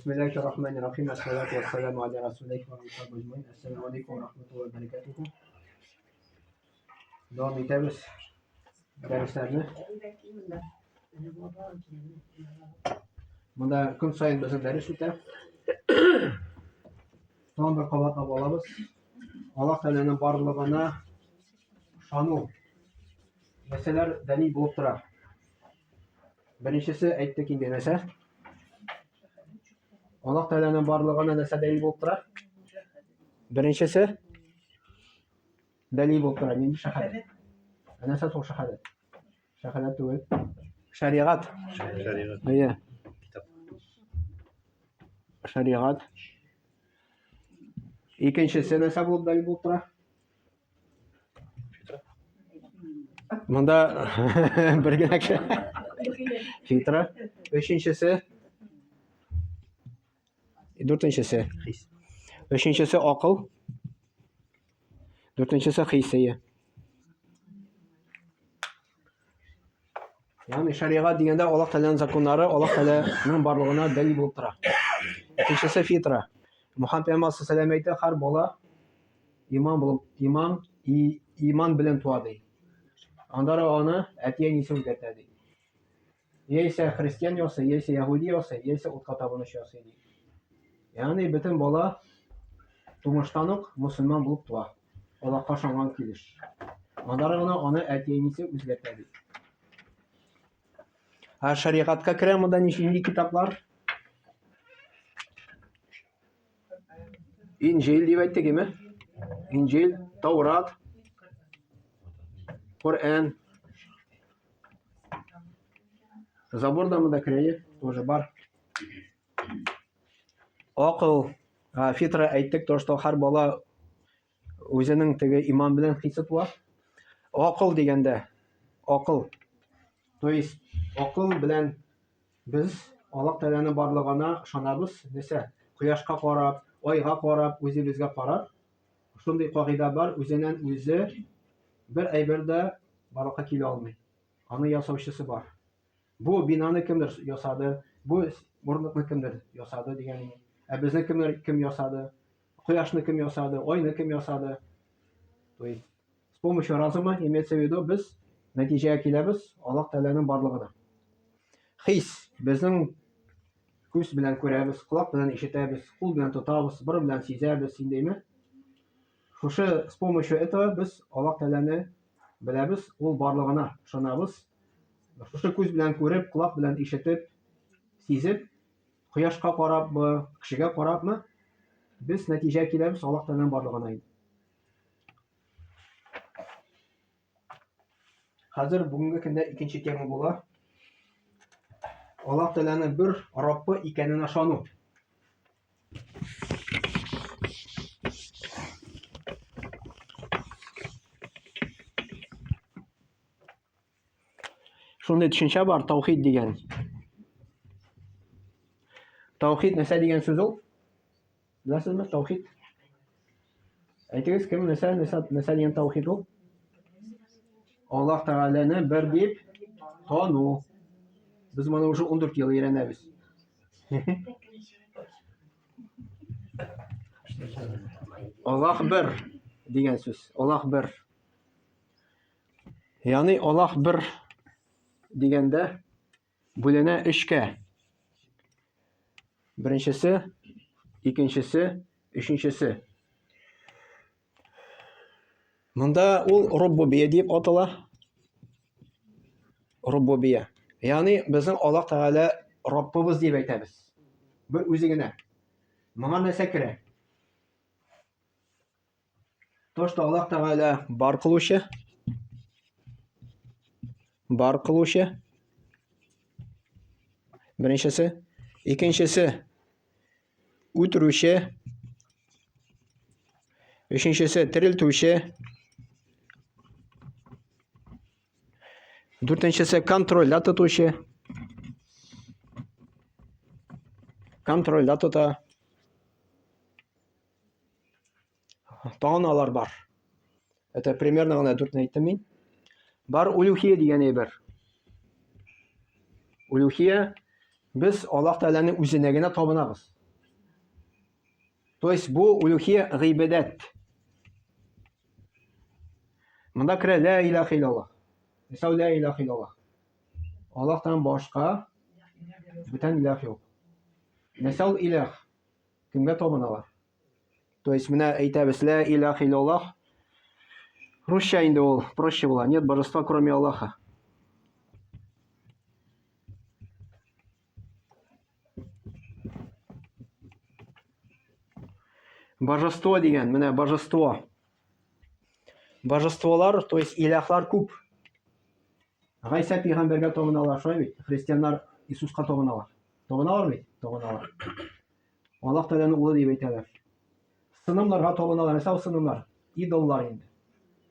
Бисмиллахи рахмани рахим. Ассалату вассаламу аля расулихи ва асхабиһи аҗмаин. Ассаламу алейкум ва рахматуллахи ва баракатуху. Дәвам итәбез дәресләрне. Монда көн саен безнең дәрес үтә. Тагын бер кабатлап алабыз. Аллаһ Тәгаләнең барлыгына ышану нәрсәләр дәлил булып тора. Беренчесе әйттек инде нәрсә? Аллаһ Тәгаләнең барлыгына нәрсә дәлил булып тора? Беренчесе дәлил булып тора. Нинди шәһадәт? Ә нәрсә ул шәһадәт? Шәһадәт түгел. Шәригать. Шәригать. Әйе. Китап. Шәригать. Икенчесе нәрсә булып дәлил булып тора? Монда бер генә кеше. Фитра. Өченчесе. Дүртенчесе. Хис. Өченчесе акыл. Дүртенчесе хис, әйе. Ягъни шәригать дигәндә Аллаһ Тәгаләнең законнары Аллаһ Тәгаләнең барлыгына дәлил булып тора. Икенчесе фитра. Мухаммад пәйгамбәр саллаллаху алейһи әйтә, һәр бала иман булып, иман и, иман белән туа ди. Аннары аны әти-әнисе үзгәртә ди. Яисә христиан ясый, яисә яһүди ясый, яисә утка табынучы ясый ди. Ягъни бөтен бала тумыштан ук мөселман булып туа. Аллаһка ышанган килеш. Аннары гына аны әти-әнисе үзгәртә ди. Ә шәригатькә керә монда нинди китаплар? Инҗил дип әйттек, име? Инҗил, Таурат, Коръән. Забор да монда керә, тоже бар. Акыл, фитра әйттек, то, что һәр бала үзенең теге иман белән хисе туа. Акыл дигәндә, акыл. То есть акыл белән без Аллаһ Тәгаләнең барлыгына ышанабыз. Нәрсә? Кояшка карап, айга карап, үзебезгә карап, шундый кагыйдә бар, үзеннән үзе бер әйбер дә барлыкка килә алмый. Аны ясаучысы бар. Бу бинаны кемдер ясады, бу урындыкны кемдер ясады дигән. Ә безне кемнәр кем ясады? Кояшны кем ясады, айны кем ясады? То есть с помощью разума имеется в виду без нәтиҗәгә киләбез Аллаһ Тәгаләнең барлыгына. Хис безнең күз белән күрәбез, колак белән ишетәбез, кул белән тотабыз, борын белән сизәбез, индеме? Шушы с помощью этого без Аллаһ Тәгаләне беләбез, ул барлыгына ышанабыз. Шушы күз белән күреп, колак белән ишетеп, сизеп, кояшка карапмы, кешегә карапмы, без нәтиҗә киләбез Аллаһ Тәгаләнең барлыгына инде. Хәзер бүгенге көндә икенче тема була. Аллаһ Тәгаләнең бер Раббы икәненә ышану. Шундый төшенчә бар, таухид дигән. Таухид нәрсә дигән сүз ул? Беләсезме, таухид? Әйтегез, кем нәрсә, нәрсә, нәрсә дигән таухид ул? Аллаһ Тәгаләне бер дип тану. Без моны уже 14 ел өйрәнәбез. Аллаһ бер дигән сүз. Аллаһ бер. Ягъни Аллаһ бер дигәндә бүленә өчкә. Беренчесе, икенчесе, өченчесе. Монда ул рубубия дип атала. Рубубия. Ягъни безнең Аллаһ Тәгалә Раббыбыз дип әйтәбез. Бер үзе генә. Моңа нәрсә керә? То, что Аллаһ Тәгалә бар кылучы, бар кылучы. Беренчесе, икенчесе үтерүче, өченчесе терелтүче, дүртенчесе контрольдә тотучы, контрольдә тота. Тагын алар бар. Это примерно гына дүртне әйттем мин. Бар улюхия дигән әйбер. Улюхия без Аллаһ Тәгаләнең үзенә генә табынабыз. То есть бу улюхия гыйбадәт. Монда керә лә илаһ иллаллаһ. Мисал лә илаһ иллаллаһ. Аллаһтан башка бүтән илаһ юк. Мисал илаһ кемгә табыналар? То есть менә әйтәбез лә илаһ иллаллаһ. Русча инде ул проще була. Нет божества, кроме Аллаха. Божество дигән, менә божество. Божестволар, то есть иләхлар күп. Гайсә пәйгамбәргә табыналар, шулай бит? Христианнар Иисуска табыналар. Табыналар бит? Табыналар. Аллаһ Тәгаләнең улы дип әйтәләр. Сынымнарга табыналар, нәрсә ул сынымнар? Идоллар инде.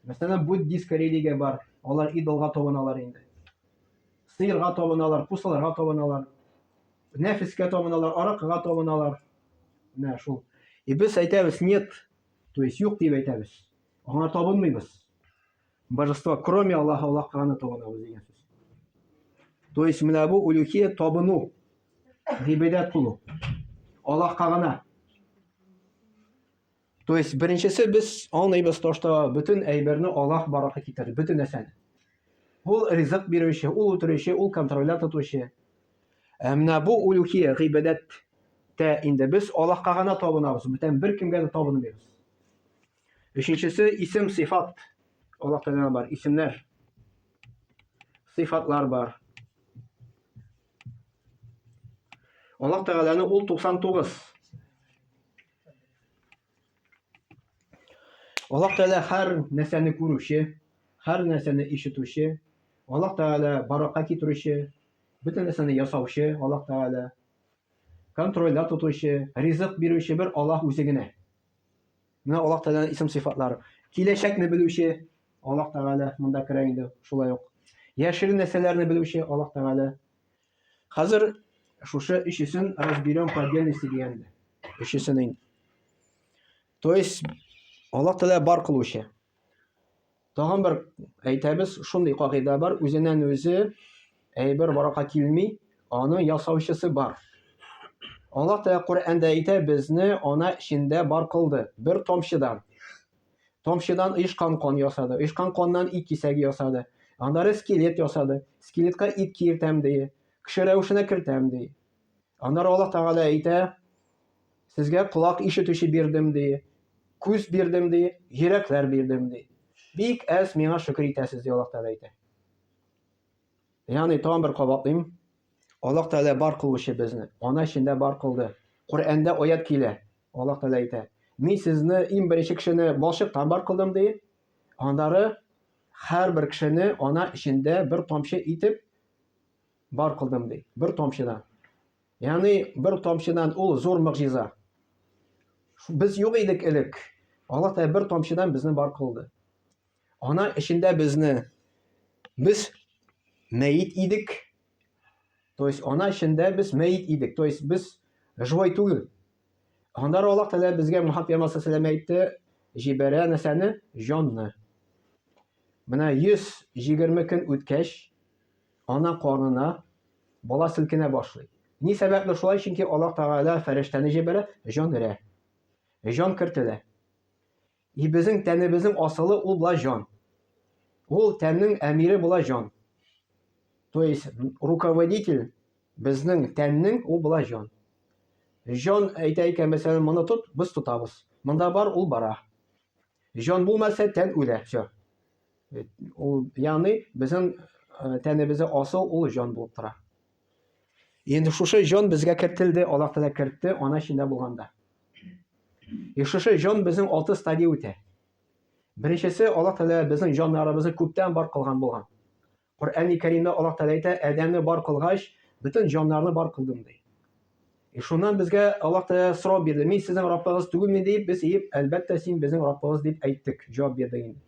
Мәсәлән, буддийская религия бар, алар идолга табыналар инде. Сыерга табыналар, пусаларга табыналар, нәфескә табыналар, аракыга табыналар. Менә шул. И без әйтәбез, нет, то есть юк дип әйтәбез. Аңа табынмыйбыз. Божество, кроме Аллаха, Аллаһка гына табынабыз дигән сүз. То есть менә бу улюхия табыну, гыйбадәт кылу. Аллаһка гына. То есть беренчесе без аңлыйбыз то, что бөтен әйберне Аллаһ баракка китерде, бөтен нәрсәне. Ул ризык бирүче, ул үтерүче, ул контрольдә тотучы. Ә менә бу улюхия гыйбадәт тә инде без Аллаһка гына табынабыз, бүтән беркемгә дә табынмыйбыз. Өченчесе исем сыйфат. Аллаһ Тәгалә бар, исемнәр. Сыйфатлар бар. Аллаһ Тәгаләнең ул 99. Аллаһ Тәгалә һәр нәрсәне күрүче, һәр нәрсәне ишетүче, Аллаһ Тәгалә баракка китерүче, бөтен нәрсәне ясаучы Аллаһ Тәгалә, контрольдә тотучы, ризык бирүче бер Аллаһ үзе генә. Менә Аллаһ Тәгаләнең исем сыйфатлары. Киләчәкне белүче Аллаһ Тәгалә монда керә инде шулай ук. Яшерен нәрсәләрне белүче Аллаһ Тәгалә. Хәзер шушы өчесен разберем по отдельности дигәндә. Өчесен инде. То есть Аллаһ Тәгалә бар кылучы. Тагын бер әйтәбез, шундый кагыйдә бар, үзеннән үзе әйбер баракка килми, аның ясаучысы бар. Аллаһ Тәгалә Коръәндә әйтә, безне ана эчендә бар кылды, бер тамчыдан. Тамчыдан оешкан кан ясады, оешкан каннан ит кисәге ясады. Аннары скелет ясады, скелетка ит киертәм ди, кеше рәвешенә кертәм ди. Аннары Аллаһ Тәгалә әйтә, сезгә колак ишетүче бирдем ди, күз бирдем ди, йөрәкләр бирдем ди. Бик әз миңа шөкер итәсез ди Аллаһ Тәгалә әйтә. Ягъни тагын бер кабатлыйм. Аллаһ Тәгалә бар кылучы безне. Ана эчендә бар кылды. Коръәндә аят килә. Аллаһ Тәгалә әйтә: "Мин сезне иң беренче кешене балчыктан бар кылдым" ди. Аннары һәрбер кешене ана эчендә бер тамчы итеп бар кылдым ди. Бер тамчыдан. Ягъни бер тамчыдан ул зур могҗиза. Без юк идек элек. Аллаһ Тәгалә бер тамчыдан безне бар кылды. Ана эчендә безне без мәет идек. То есть ана эчендә без мәет идек. То есть без живой түгел. Аннары Аллаһ Тәгалә безгә Мухаммад пәйгамбәр саллаллаху әйтте, җибәрә нәрсәне? Җанны. Менә 120 көн үткәч, ана карнына бала селкенә башлый. Ни сәбәпле шулай? Чөнки Аллаһ Тәгалә фәрештәне җибәрә, җан өрә. Җан кертелә. И безнең тәнебезнең асылы ул була җан. Ул тәннең әмире була җан. То есть руководитель безнең тәннең ул була җан. Җан әйтә икән, мәсәлән, моны тот, без тотабыз. Монда бар, ул бара. Җан булмаса, тән үлә, все. Ул, ягъни безнең тәнебездә асыл ул җан булып тора. Инде шушы җан безгә кертелде, Аллаһ Тәгалә кертте, ана эчендә булганда. И шушы җан безнең алты стадия үтә. Беренчесе Аллаһ Тәгалә безнең җаннарыбызны күптән бар кылган булган. Коръәни Кәримдә Аллаһ Тәгалә әйтә, Адәмне бар кылгач, бөтен җаннарны бар кылдым ди. И шуннан безгә Аллаһ Тәгалә сорау бирде. Мин сезнең Раббыгыз түгелме дип, без иеп, әлбәттә, син безнең Раббыбыз дип әйттек, җавап бирдек инде.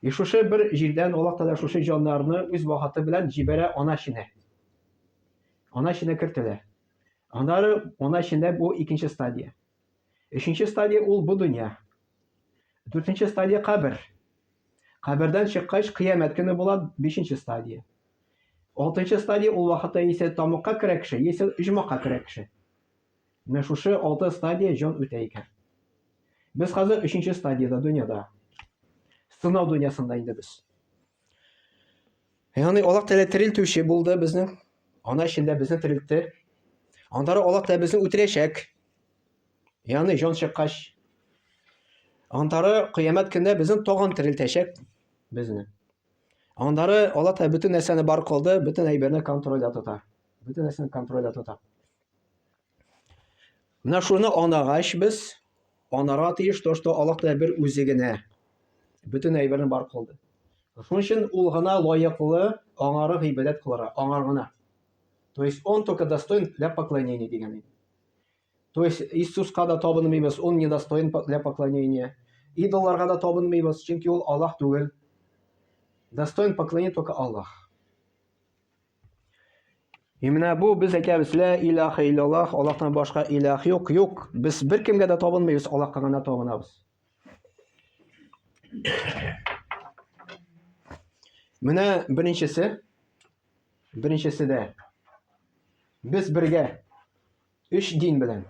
И шушы бер җирдән Аллаһ Тәгалә шушы җаннарны үз вакыты белән җибәрә ана эченә. Ана эченә кертелә. Аннары ана эчендә бу икенче стадия. Өченче стадия ул бу дөнья. Дүртенче стадия кабер. Кабердән чыккач, кыямәт көне була, бишенче стадия. Алтынчы стадия ул вакытта яисә тамыкка керә кеше, яисә оҗмахка керә кеше. Менә шушы алты стадия җан үтә икән. Без хәзер өченче стадиядә дөньяда. Сынау дөньясында инде без. Ягъни Аллаһ Тәгалә терелтүче булды безнең. Ана эчендә безне терелтте. Аннары Аллаһ Тәгалә безне үтерәчәк. Ягъни җан чыккач. Аннары кыямәт көндә безне тагын терелтәчәк безне. Аннары Аллаһ Тәгалә бөтен нәрсәне бар кылды, бөтен әйберне контрольдә тота. Бөтен нәрсәне контрольдә тота. Менә шуны анагач без анарга тиеш то, что Аллаһ Тәгалә бер үзе генә бөтен әйберне бар кылды. Шуның өчен ул гына лаеклы аңары гыйбадәт кылырга, аңар гына. То есть он только достоин для поклонения дигән. То есть Иисуска да табынмыйбыз, он не достоин для поклонения. Идолларга да табынмыйбыз, чөнки ул Аллаһ түгел. Достоин поклонения только Аллаһ. И менә бу без әйтәбез, лә илаһа иллаллаһ, Аллаһтан башка илаһ юк, юк. Без беркемгә дә табынмыйбыз, Аллаһка гына табынабыз. Менә беренчесе, беренчесе дә без бергә өч дин белән.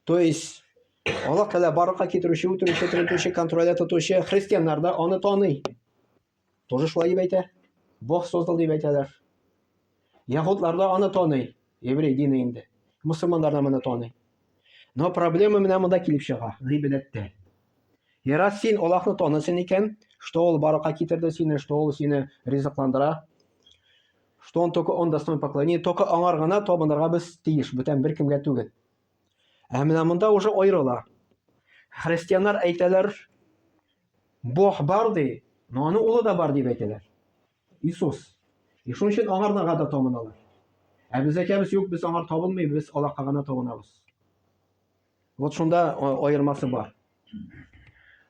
То есть Аллаһ Тәгалә барлыкка китерүче, үтерүче, терелтүче, контрольдә тотучы христианнар да аны таный. Тоже шулай дип әйтә. Бог создал дип әйтәләр. Яһудлар да аны таный. Еврей дине инде. Мусульманнар да моны таный. Но проблема менә монда килеп чыга, гыйбадәттә. И раз син Аллаһны таныйсың икән, что ул барака китерде сине, что ул сине ризыкландыра, что он только он достоин поклонения, только аңар гына табынырга без тиеш, бүтән беркемгә түгел. Ә менә монда уже аерыла. Христианнар әйтәләр, Бог бар ди, но аның улы да бар дип әйтәләр. Иисус. И шуның өчен аңарга да табыналар. Ә без әйтәбез, юк, без аңар табынмыйбыз, без Аллаһка гына табынабыз. Вот шунда аермасы бар.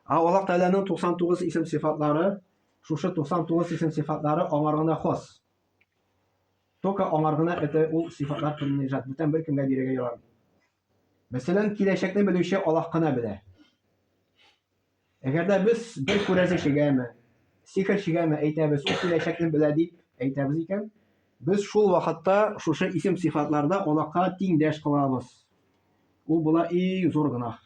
Ә Аллаһ Тәгаләнең 99 исем сыйфатлары, шушы 99 исем сыйфатлары аңар гына хас. Только аңар гына это ул сыйфатлар принадлежат. Бүтән беркемгә бирергә ярамый. Мәсәлән, киләчәкне белүче Аллаһ кына белә. Әгәр дә без бер күрәзәчегәме, сихерчегәме әйтәбез, ул киләчәкне белә дип әйтәбез икән, без шул вакытта шушы исем сыйфатларда Аллаһка тиңдәш кылабыз. Ул була иң зур гөнаһ.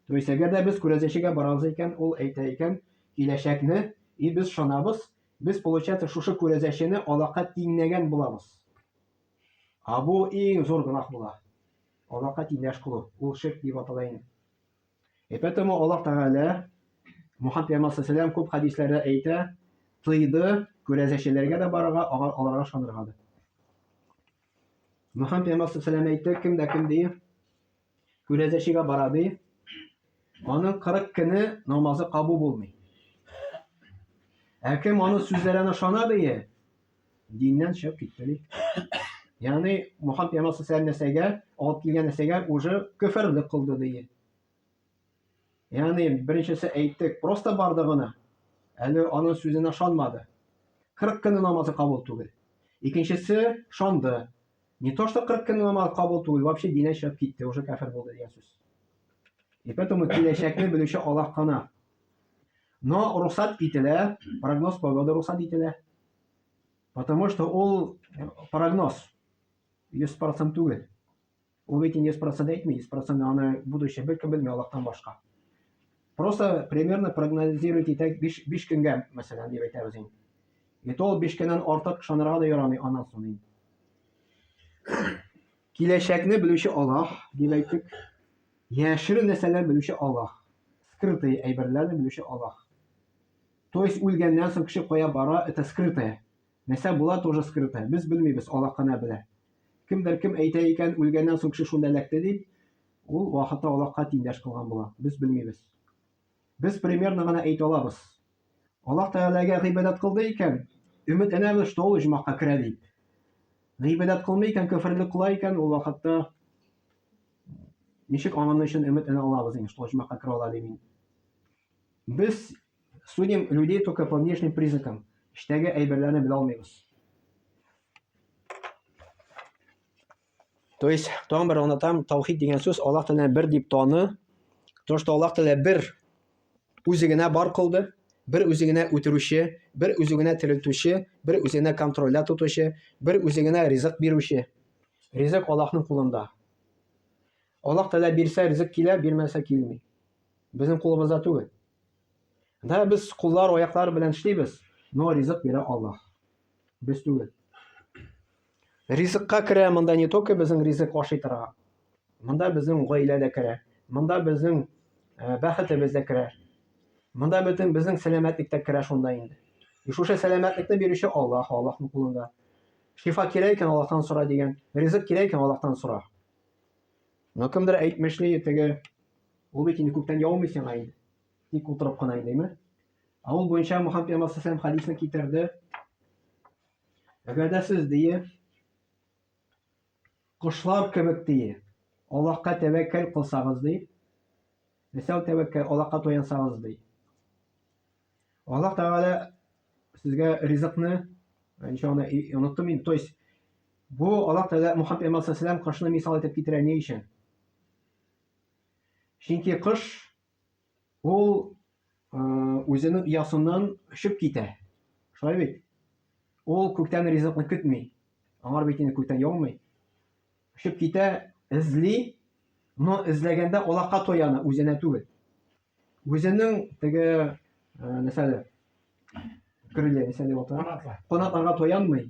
То есть, әгәр дә без күрәзәчегә барабыз икән, ул әйтә икән, киләчәкне, и без шанабыз, без, получается, шушы күрәзәчене Аллаһка тиңләгән булабыз. Ә бу иң зур гөнаһ була. Аллаһка тиңдәш кылу, ул ширк дип атала инде. И поэтому Аллаһ Тәгалә Мухаммад пәйгамбәр саллаллаху күп хәдисләрдә әйтә, тыйды күрәзәчеләргә дә барырга, алар аларга ышанырга да. Мухаммад пәйгамбәр саллаллаху әйтте, кем дә кем ди, күрәзәчегә бара ди, аның 40 көне намазы кабул булмый. Ә кем аның сүзләренә ышана ди, диннән чыгып китте ди. Ягъни Мухаммад пәйгамбәр саллаллаху нәрсәгә алып килгән нәрсәгә уже көферлек кылды ди. Ягъни беренчесе әйттек, просто барды гына. Әле аның сүзенә ышанмады. 40 көне намазы кабул түгел. Икенчесе шанды. Не то, что 40 көне намаз кабул түгел, вообще диннән чыгып китте, уже кәфер булды дигән сүз. И поэтому киләчәкне белүче Аллаһ кына. Но рөхсәт ителә, прогноз погоды рөхсәт ителә. Потому что ул прогноз 100% түгел. Ул бит 100% әйтми, 100% аны будущее беркем белми Аллаһтан башка. Просто примерно прогнозировать итә 5, 5 көнгә, мәсәлән, дип әйтәбез инде. И то ул 5 көннән артык ышанырга да ярамый аннан соң инде. Киләчәкне белүче Аллаһ, дип әйттек. Яшерен нәрсәләр белүче Аллаһ. Скрытые әйберләрне белүче Аллаһ. То есть үлгәннән соң кеше кая бара, это скрытое. Нәрсә була, тоже скрытое. Без белмибез, Аллаһ кына белә. Кемдер кем әйтә икән, үлгәннән соң кеше шунда эләкте дип, ул вакытта Аллаһка тиңдәш кылган була. Без белмибез. Без примерно гына әйтә алабыз. Аллаһ Тәгаләгә гыйбадәт кылды икән, өметләнәбез, что ул оҗмахка керә дип. Гыйбадәт кылмый икән, көферлек кыла икән, ул вакытта ничек аның өчен өметләнә алабыз инде, что оҗмахка керә ала дип инде. Без судим людей только по внешним признакам. Эчтәге әйберләрне белә алмыйбыз. То есть, тагын бер аңлатам, таухид дигән сүз Аллаһ Тәгаләне бер дип таны. То, что Аллаһ Тәгалә бер үзе генә бар кылды, бер үзе генә үтерүче, бер үзе генә терелтүче, бер үзе генә контрольдә тотучы, бер үзе генә ризык бирүче. Ризык Аллаһның кулында. Аллаһ Тәгалә бирсә ризык килә, бирмәсә килми. Безнең кулыбызда түгел. Да без куллар, аяклар белән эшлибез, но ризык бирә Аллаһ. Без түгел. Ризыкка керә монда не только безнең ризык ашый тора. Монда безнең гаилә дә керә. Монда безнең э, бәхетебез дә керә. Монда бөтен безнең сәламәтлек тә керә шунда инде. И шушы сәламәтлекне бирүче Аллаһ, Аллаһның кулында. Шифа кирәк икән, Аллаһтан сора дигән. Ризык кирәк икән, Аллаһтан сора. Но кемдер әйтмешли, теге ул бит инде күптән яумый сиңа инде. Тик утырып кына инде, әйме? Ә ул буенча Мухаммад пәйгамбәр саллаллаху хадисны китерде. Әгәр дә сез дие, кошлар кебек дие, Аллаһка тәвәккәл кылсагыз ди, Мәсәл тәвәккәл, Аллаһка таянсагыз ди. Аллаһ Тәгалә сезгә ризыкны, ничә аны оныттым инде, то есть бу Аллаһ Тәгалә Мухаммад пәйгамбәр саллаллаху кошны мисал итеп китерә ни өчен? Чөнки кош ул үзенең оясыннан очып китә. Шулай бит? Ул күктән ризыкны көтми. Аңар бит инде күктән яумый. Очып китә, эзли, но эзләгәндә Аллаһка таяна, үзенә түгел. Үзенең теге нәрсәле крылья, нәрсә дип атала? Канатларга таянмый.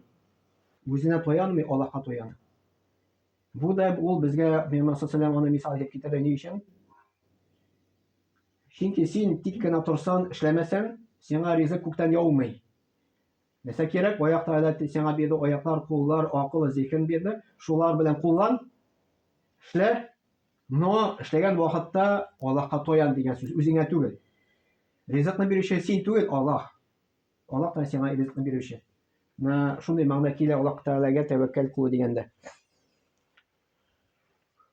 Үзенә таянмый, Аллаһка таяна. Бу да ул безгә Пәйгамбәр саллаллаху аны мисал итеп китерде ни өчен? Чөнки син тик кенә торсаң, эшләмәсәң, сиңа ризык күктән яумый. Нәрсә кирәк? Аяк Тәгалә сиңа бирде, аяклар, куллар, акыл, зиһен бирде. Шулар белән куллан, эшлә. Но эшләгән вакытта Аллаһка таян дигән сүз, үзеңә түгел. Ризыкны бирүче син түгел, Аллаһ. Аллаһ та сиңа ризыкны бирүче. Менә шундый мәгънә килә Аллаһ Тәгаләгә тәвәккәл кылу дигәндә.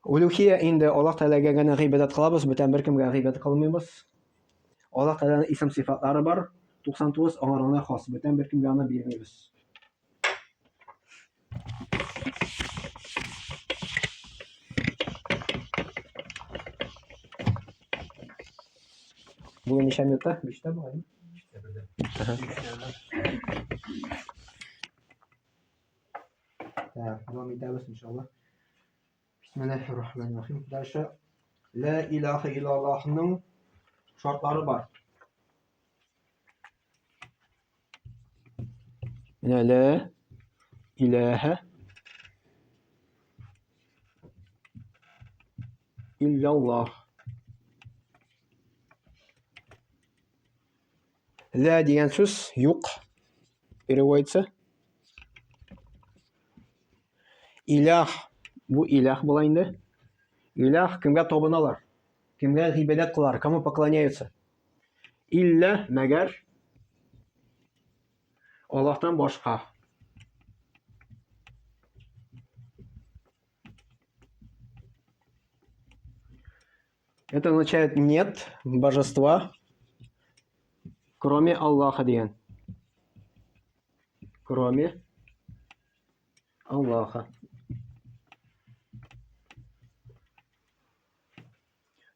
Улюхия инде Аллаһ Тәгаләгә генә гыйбадәт кылабыз, бүтән беркемгә гыйбадәт кылмыйбыз. Аллаһ Тәгаләнең исем сыйфатлары бар, 99 аңар гына хас, бүтән беркемгә аны бирмибез. Бүген ничә минутта? Биштә бугай. Так, дәвам итәбез, иншалла. Бисмиллахир рахманир рахим. Дальше. Ла илаха иллаллахның шартлары бар. Менә ла илаха иллаллах. Лә дигән сүз юк переводится. Илях бу илях була инде. Илях кемгә табыналар? Кемгә гыйбадәт кылар? Кому поклоняются? Илля мәгәр Аллаһтан башка. Это означает нет божества, кроме Аллаха дигән. Кроме Аллаха.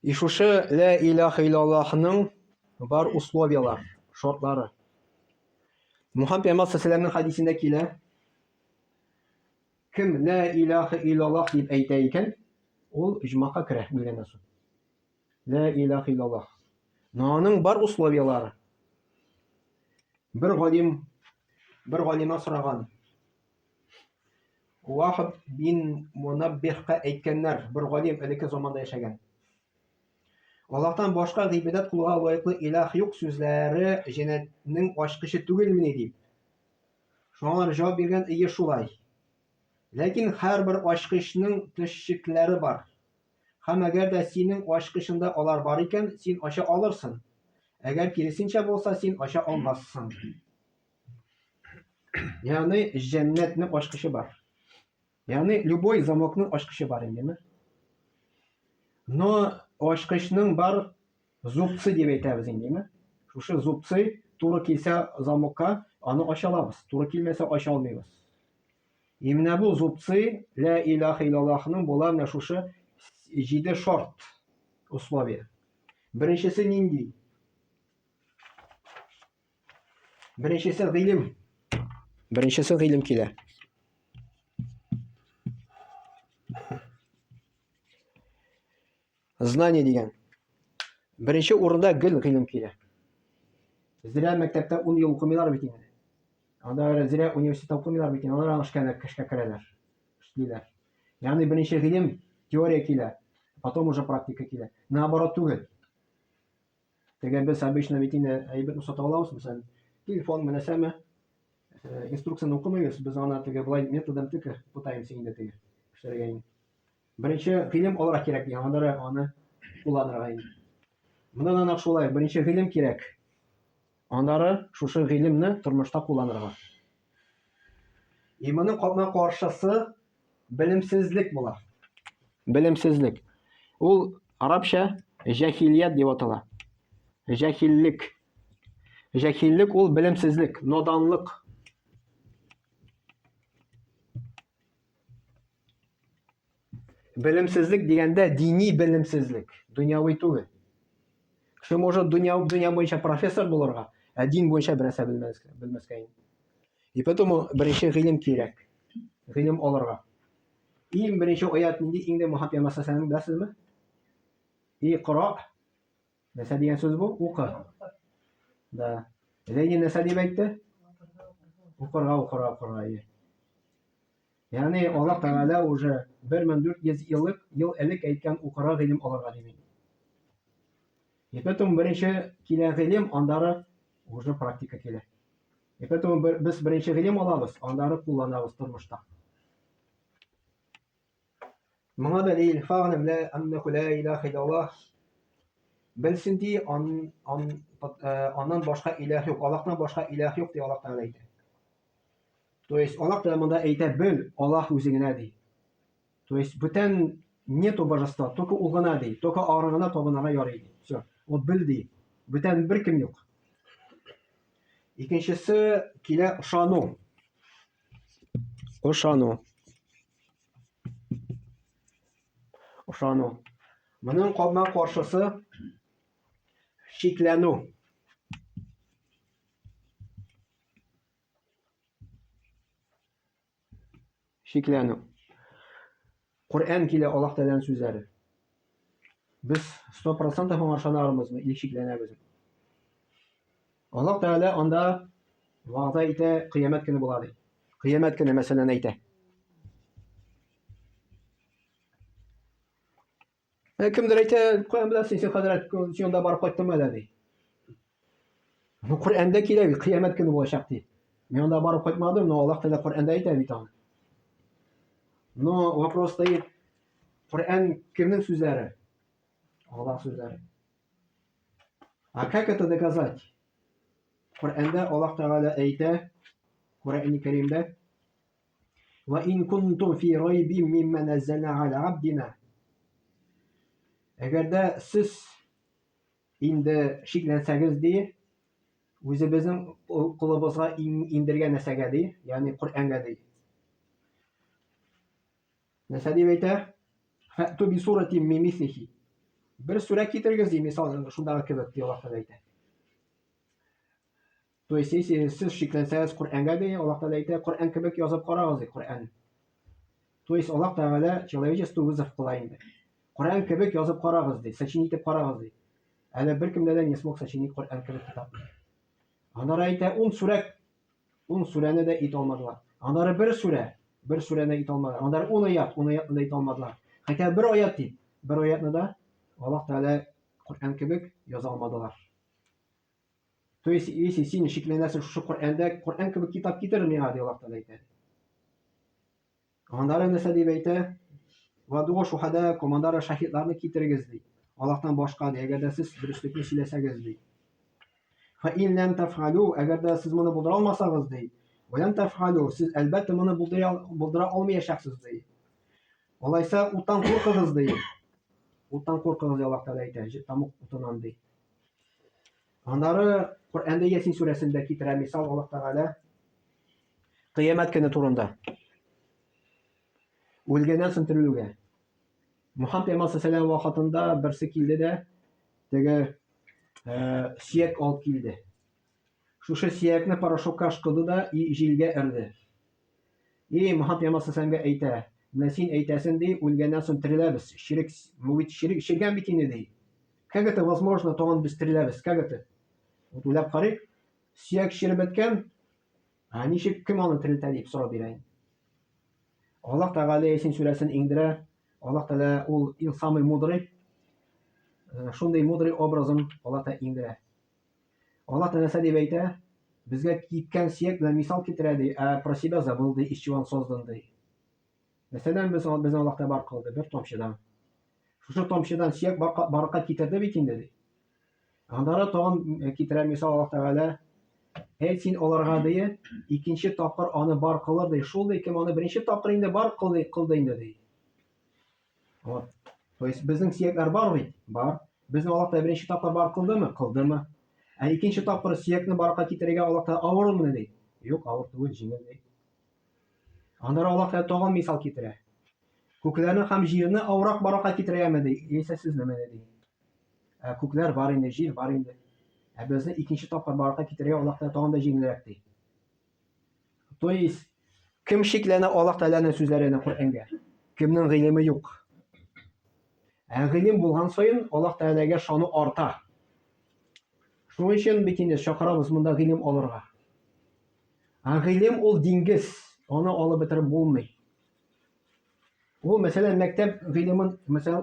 И шушы лә илаха иллаллахның бар условиялар, шартлары. Мухаммад пәйгамбәр саллаллаху хадисендә килә. Кем лә илаха иллаллах дип әйтә икән, ул оҗмахка керә үлгәннән соң. Лә илаха иллаллах. Но аның бар условиялары. Бер галим бер галима сораган. Вахаб бин Мунаббихка әйткәннәр, бер галим элекке заманда яшәгән. Аллаһтан башка гыйбадәт кылуга лаеклы илаһ юк сүзләре җәннәтнең ачкычы түгелмени дип. Шуңа җавап биргән, Ие шулай. Ләкин һәрбер ачкычның төшчекләре бар. Һәм әгәр дә синең ачкычыңда алар бар икән, син ача алырсың. Әгәр киресенчә булса, син ача алмассың. Ягъни җәннәтнең ачкычы бар. Ягъни любой замокның ачкычы бар индеме? Но ачкычның бар Зубцы дип әйтәбез инде, димме? Шушы зубцы туры килсә замокка, аны ача алабыз. Туры килмәсә ача алмыйбыз. И менә бу зубцы ля илаха иллаллахның була менә шушы җиде шарт условие. Беренчесе нинди? Беренчесе гыйлем. Беренчесе гыйлем килә. Знание дигән. Беренче урында гел гыйлем килә. Зря мәктәптә 10 ел укымыйлар бит инде. Анда зря университетта укымыйлар бит инде. Алар аңа эшкә эшкә керәләр. Эшлиләр. Ягъни беренче гыйлем теория килә, потом уже практика килә. Наоборот түгел. Теге без обычно бит инде әйберне сатып алабыз, мәсәлән, телефон менәсәме, э, инструкцияне укымыйбыз, без аны теге былай методом тыка пытаемся инде теге эшләргә инде. Беренче гыйлем алырга кирәк дигән, аннары аны кулланырга инде. Монда да нәкъ шулай, беренче гыйлем кирәк. Аннары шушы гыйлемне тормышта кулланырга. И моның капма-каршысы белемсезлек була. Белемсезлек. Ул арабча җәһилият дип атала. Җәһиллек. Җәһиллек ул белемсезлек, наданлык. Белемсезлек дигәндә дини белемсезлек, дөньяви түгел. Кеше может дөнья, дөнья буенча профессор булырга, ә дин буенча бернәрсә белмәскә, белмәскә инде. И поэтому беренче гыйлем кирәк. Гыйлем алырга. Иң беренче аят нинди инде Мухаммад пәйгамбәр саллаллаху беләсезме? И кора. Нәрсә дигән сүз бу? Укы. Да. Ленин нәрсә дип әйтте? Укырга, укырга, укырга. Ягъни Аллаһ Тәгалә уже 1400 еллык ел элек әйткән укырга гыйлем алырга дип. И поэтому беренче килә гыйлем, аннары уже практика килә. И поэтому без беренче гыйлем алабыз, аннары кулланабыз тормышта. Моңа дәлил, фәгъләм лә аннәһу лә илаһа иллаллаһ. Белсен ди, ан, ан, э, аннан башка илаһ юк, Аллаһтан башка илаһ юк ди Аллаһ Тәгалә әйтә. То есть Аллаһ Тәгалә монда әйтә, бел, Аллаһ үзе генә ди. То есть бүтән нету божества, только ул гына ди, только аңа гына табынырга ярый ди. Все. Вот бел ди. Бүтән беркем юк. Икенчесе килә ышану. Ышану. Ышану. Моның кабма каршысы шикләнү. Шикләнү. Коръән килә Аллаһ Тәгаләнең сүзләре. Без 100% аңа ышанабызмы или шикләнәбезме? Аллаһ Тәгалә анда вәгъдә итә, кыямәт көне була ди. Кыямәт көне мәсәлән әйтә. Ә кемдер әйтә, каян беләсең, син хәзрәт, син анда барып кайттыңмы әллә ди. Ну, Коръәндә килә бит, кыямәт көне булачак ди. Мин анда барып кайтмадым, но Аллаһ Тәгалә Коръәндә әйтә бит аны. Но вопрос стоит, Коръән кемнең сүзләре? Аллаһ сүзләре. А как это доказать? Коръәндә Аллаһ Тәгалә әйтә, Коръәни Кәримдә, Ва ин кунтум фи райбин мимма наззална аля абдина. Әгәр дә сез инде шикләнсәгез ди, үзебезнең кулыбызга индергән нәрсәгә ди, ягъни Коръәнгә ди. Нәрсә дип әйтә? Фәту би сурати мин мислихи. Бер сүрә китерегез ди, мисал шундагы кебек ди Аллаһ Тәгалә әйтә. То есть, если сез шикләнсәгез Коръәнгә ди, Аллаһ Тәгалә әйтә, Коръән кебек язып карагыз ди, Коръән. То есть Аллаһ Тәгалә человечеству вызов кыла инде. Коръән кебек язып карагыз ди, сочинить итеп карагыз ди. Әле беркем дә не смог сочинить Коръән кебек китап. Аннары әйтә, ун сүрә Ун сүрәне дә ит алмадылар. Аннары бер сүрә, бер сүрәне ит алмадылар. Аннары ун аят, ун аятны да ит алмадылар. Хәтта бер аят дип, бер аятны да Аллаһ Тәгалә Коръән кебек яза алмадылар. То есть, если син шикләнәсең шушы Коръәндә, Коръән кебек китап китер миңа, ди Аллаһ Тәгалә әйтә. Аннары нәрсә дип әйтә? Вадугу шухада, аннары шаһитларны китерегез, ди. Аллаһтан башка, ди, әгәр дә сез дөреслекне сөйләсәгез, ди. Фа ин ләм тафгалу, әгәр дә сез моны булдыра алмасагыз, ди. Ва ләм тафгалу, сез әлбәттә моны булдыра, булдыра алмаячаксыз, ди. Алайса уттан куркыгыз, ди. Уттан куркыгыз, ди Аллаһ Тәгалә әйтә, тамук утыннан, ди. Аннары Коръәндә Ясин сүрәсендә китерә мисал Аллаһ Тәгалә Кыямәт көне турында. Үлгәннән соң терелүгә. Мухаммад пәйгамбәр саллаллаху вакытында берсе килде дә теге э, сөяк алып килде. Шушы сөякне порошокка ышкыды да и җилгә өрде. И Мухаммад пәйгамбәр саллаллаху әйтә: Менә син әйтәсен ди, үлгәннән соң тереләбез. Ширек, бу бит ширек, ширгән бит инде ди. Как это возможно, тагын без тереләбез? Как это? Вот уйлап карыйк. Сөяк ширеп беткән, ә ничек кем аны терелтә дип сорау бирә инде. Аллаһ Тәгалә Ясин сүрәсен иңдерә. Аллаһ Тәгалә ул иң самый мудрый. Шундый мудрый образын Аллаһ Тәгалә иңдерә. Аллаһ Тәгалә нәрсә дип әйтә? Безгә киткән сөяк белән мисал китерә ди, ә про себя забыл ди, из чего он создан ди. Мәсәлән, без безне Аллаһ Тәгалә бар кылды бер тамчыдан. Шушы тамчыдан сөяк барлыкка китерде бит инде ди. Аннары тагын китерә мисал Аллаһ Тәгалә. Әйт син аларга ди, икенче тапкыр аны бар кылыр ди. Шул ди, кем аны беренче тапкыр инде бар кылды, кылды инде ди. Вот. То есть безнең сөякләр бар бит? Бар. Безне Аллаһ Тәгалә беренче тапкыр бар кылдымы? Кылдымы. Ә икенче тапкыр сөякне барлыкка китерергә Аллаһ Тәгалә авырмы ди? Юк, авыр түгел, җиңел ди. Аннары Аллаһ Тәгалә тагын мисал китерә. Күкләрне һәм җирне авырак барлыкка китерергәме ди? Яисә сезнеме ди? Ә күкләр бар инде, җир бар инде. Ә безне икенче тапкыр барлыкка китерергә Аллаһ Тәгалә тагын да җиңелрәк ди. То есть, кем шикләнә Аллаһ Тәгаләнең сүзләренә Коръәнгә? Кемнең гыйлеме юк? Ә гыйлем булган саен Аллаһ Тәгаләгә шану арта. Шуның өчен бит инде чакырабыз монда гыйлем алырга. Ә гыйлем ул диңгез, аны алып бетереп булмый. Ул, мәсәлән, мәктәп гыйлемен, мәсәлән,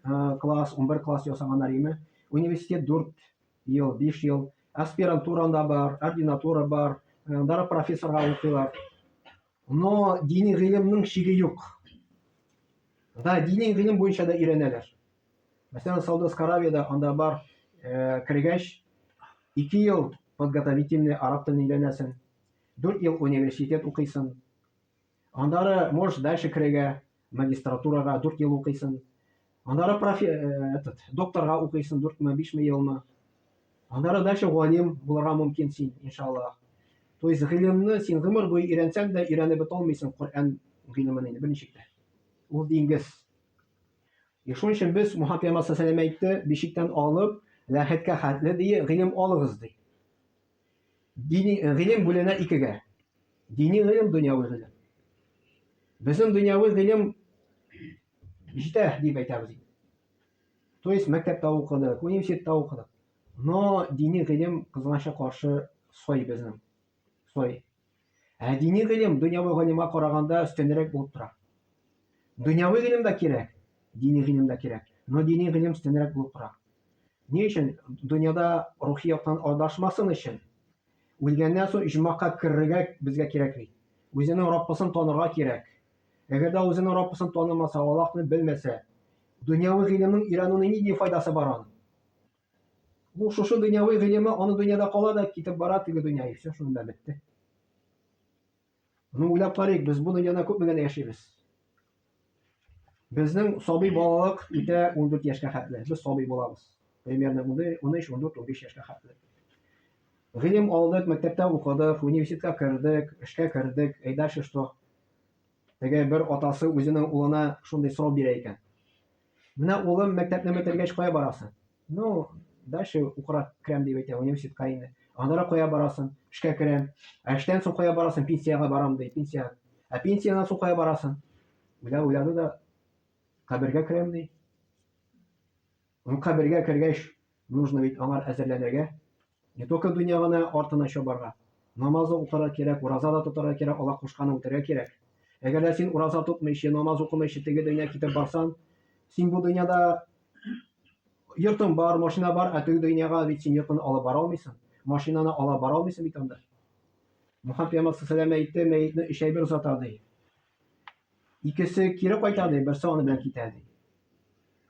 10 класс, 11 класс ясаганнар име, университет 4 ел, 5 ел, аспирантура анда бар, ординатура бар, андары профессорга укыйлар. Но дини гыйлемнең чиге юк. Да, дини гыйлем буенча да өйрәнәләр. Мәсәлән, Саудовская Аравиядә анда бар, кергәч, 2 ел подготовительный араб телен өйрәнәсең, 4 ел университет укыйсың. Аннары можешь дальше керергә, магистратурага 4 ел укыйсың. Аннары профи, этот, докторга укыйсың 4 мы, 5 мы елмы. Аннары дальше галим булырга мөмкин син, иншаллаһ. То есть гыйлемне син гомер буе өйрәнсәң дә өйрәнеп бетә алмыйсың Коръән гыйлемен инде берничек тә. Ул диңгез. И шуның өчен без Мухаммад пәйгамбәр саллаллаху әйтте, бишектән алып, ләхеткә хәтле ди, гыйлем алыгыз ди. Дини гыйлем бүленә икегә. Дини гыйлем, дөньяви гыйлем. Безнең дөньяви гыйлем җитә дип әйтәбез. То есть мәктәптә укыдык, университетта укыдык. Но дини гыйлем кызганычка каршы сой безнең. Сой. Ә дини гыйлем дөньяви гыйлемгә караганда өстенрәк булып тора. Дөньяви гыйлем дә кирәк, дини гыйлем дә кирәк. Но дини гыйлем өстенрәк булып тора. Ни өчен? Дөньяда рухи яктан адашмасын өчен. Үлгәннән соң иҗмакка керергә безгә кирәк бит. Үзенең Раббысын танырга кирәк. Әгәр дә үзенең Раббысын танымаса, Аллаһны белмәсә, дөньяви гыйлемнең өйрәнүнең нинди файдасы бар аның? Ул шушы дөньяви гыйлеме аны дөньяда кала да китеп бара теге дөнья, и все, шунда бетте. Ну, уйлап карыйк, без бу дөньяда күпме генә яшибез. Безнең сабый балалык үтә 14 яшькә хәтле. Без сабый булабыз. Примерно 13, 14, 15 яшькә хәтле. Гыйлем алдык, мәктәптә укыдык, университетка кердек, эшкә кердек. И дальше что? Теге бер атасы үзенең улына шундый сорау бирә икән. Менә улым мәктәпне бетергәч кая барасың? Ну, дальше укырга керәм дип әйтә, университетка инде. Аннары кая барасың? Эшкә керәм. Ә эштән соң кая барасың? Пенсиягә барам ди, пенсия. Ә пенсиядән соң кая барасың? Уйла уйлады да кабергә керәм ди. Ну, кабергә кергәч, нужно бит аңар әзерләнергә. Не только дөнья гына артына чабарга. Намаз да укырга кирәк, ураза да тотарга кирәк, Аллаһ кушканны үтәргә кирәк. Әгәр дә син ураза тотмыйча, намаз укымыйча теге дөнья китеп барсаң, син бу дөньяда йортың бар, машина бар, ә теге дөньяга бит син йортын алып бара алмыйсың. Машинаны ала бара алмыйсың бит анда. Мухаммад пәйгамбәр саллаллаху әйтте, мәетне өч әйбер озата ди. Икесе кире кайта ди, берсе аны белән китә ди.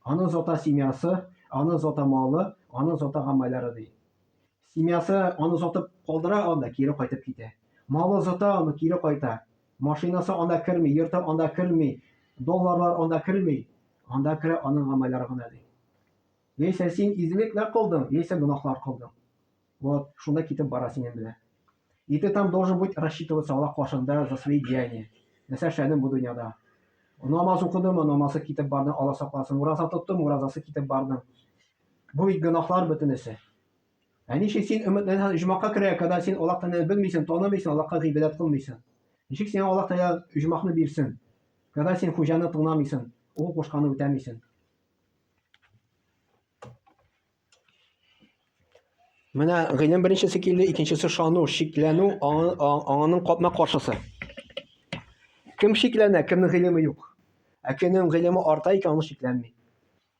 Аны озата семьясы, аны озата малы, аны озата гамәлләре ди. Семьясы аны озатып калдыра анда, кире кайтып китә. Малы озата аны кире кайта. Машинасы анда керми, йорты анда керми, долларлар анда керми. Анда керә аның гамәлләре гына ди. Яисә син изгелекләр кылдың, яисә гөнаһлар кылдың. Вот, шунда китеп бара синең белән. И ты там должен быть рассчитываться Аллаһ каршында за свои деяния. Нәрсә эшләдең бу дөньяда? Намаз укыдымы, намазы китеп барды, Алла сакласын. Ураза тоттым, уразасы китеп барды. Бу бит гөнаһлар бөтенесе. Ә ничек син өметләнәсең оҗмахка керә, когда син Аллаһ Тәгаләне белмисең, танымыйсың, Аллаһка гыйбадәт кылмыйсың? Ничек сиңа Аллаһ Тәгалә оҗмахны бирсен? Когда син хуҗаны тыңламыйсың, ул кушканны үтәмисең. Менә гыйлем беренчесе килде, икенчесе шану, шикләнү, аңының капма каршысы. Кем шикләнә, кемнең гыйлеме юк. Ә кемнең гыйлеме арта икән, ул шикләнми.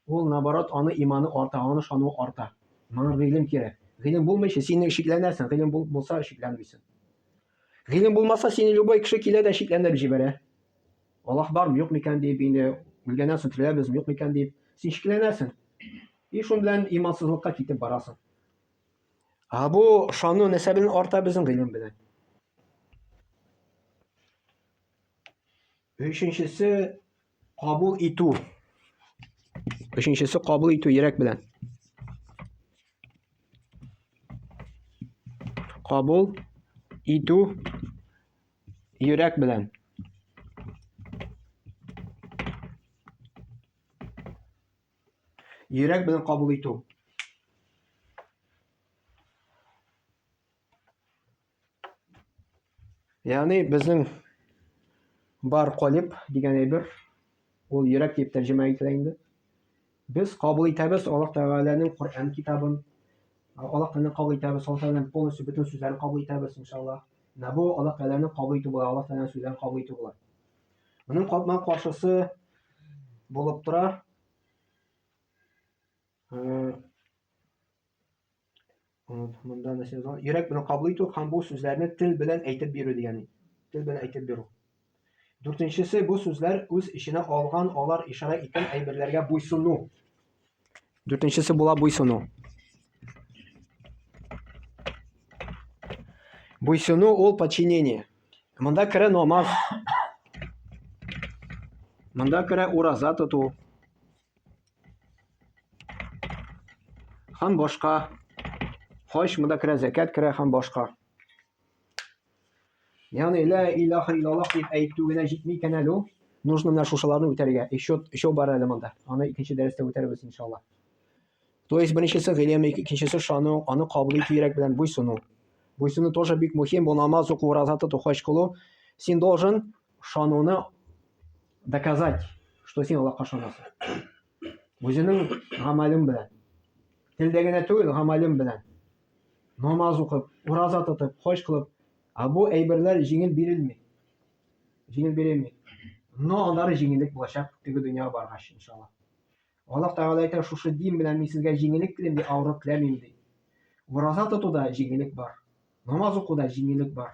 Ул наоборот, аны иманы арта, аны шануы арта. Моңа гыйлем кирәк. Гыйлем булмыйча син шикләнәсең, гыйлем булса шикләнмисең. Гыйлем булмаса, сине любой кеше килә дә шикләндереп җибәрә. Аллаһ бармы, юк микән дип, инде үлгәннән соң тереләбезме, юк микән дип, син шикләнәсең. И шун белән имансызлыкка китеп барасың. Ә бу ышану нәрсә белән арта безнең гыйлем белән. Өченчесе кабул итү. Өченчесе кабул итү йөрәк белән. Кабул итү йөрәк белән. Йөрәк белән кабул итү. Ягъни безнең бар калиб дигән әйбер, ул йөрәк дип тәрҗемә ителә инде. Без кабул итәбез Аллаһ Тәгаләнең Коръән китабын. Аллаһ Тәгаләне кабул итәбез, Аллаһ Тәгаләнең полностью бөтен сүзләрен кабул итәбез, иншаллаһ. Менә бу Аллаһ Тәгаләне кабул итү була, Аллаһ Тәгаләнең сүзләрен кабул итү була. Моның капма каршысы булып тора. Монда нәрсә язылган? Йөрәк белән кабул итү һәм бу сүзләрне тел белән әйтеп бирү дигән. Тел белән әйтеп бирү. Дүртенчесе, бу сүзләр үз эченә алган алар ишарә иткән әйберләргә буйсыну. Дүртенчесе була буйсыну. Буйсыну ул подчинение. Монда керә намаз. Монда керә ураза тоту. Һәм башка. Хаҗ монда керә, зәкят керә һәм башка. Ягъни ла илаха иллаллах дип әйтү генә җитми икән әле ул. Нужно менә шушыларны үтәргә. Еще еще бар әле монда. Аны икенче дәрестә үтәрбез иншалла. То есть беренчесе гыйлем, икенчесе шану, аны кабул итү йөрәк белән буйсыну. Буйсыну тоже бик мөһим, бу намаз уку, ураза тоту, хаҗ кылу. Син должен шануны доказать, что син Аллаһка ышанасың. Үзенең гамәлең белән. Телдә генә түгел, гамәлең белән. Намаз укып, ураза тотып, хаҗ кылып, ә бу әйберләр җиңел бирелми. Җиңел бирелми. Но аннары җиңеллек булачак теге дөньяга баргач, иншалла. Аллаһ Тәгалә әйтә, шушы дин белән мин сезгә җиңеллек телим, ди, авырлык теләмим, ди. Ураза тотуда җиңеллек бар. Намаз укуда җиңеллек бар.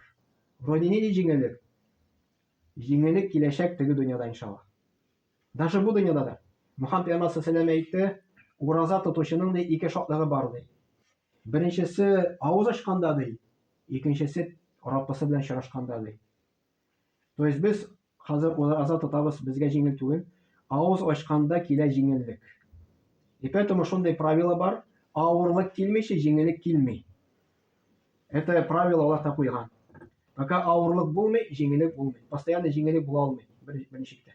Вроде нинди җиңеллек? Җиңеллек киләчәк теге дөньяда, иншалла. Даже бу дөньяда да. Мөхәммәд пәйгамбәр саллаллаху әйтте, ураза тотучының ди ике шатлыгы бар ди. Беренчесе авыз ачканда ди, икенчесе Раббысы белән очрашканда ди. То есть без хәзер ураза тотабыз, безгә җиңел түгел. Авыз ачканда килә җиңеллек. И поэтому шундый правило бар, авырлык килмичә җиңеллек килми. Это правило Аллаһ та куйган. Пока авырлык булмый, җиңеллек булмый. Постоянно җиңеллек була алмый бер берничек тә.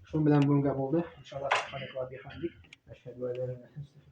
Шуның белән бүгенгә булды. Иншаллаһ, субханакаллаһ бихамдик. Әшһәдү әллә илаһә илля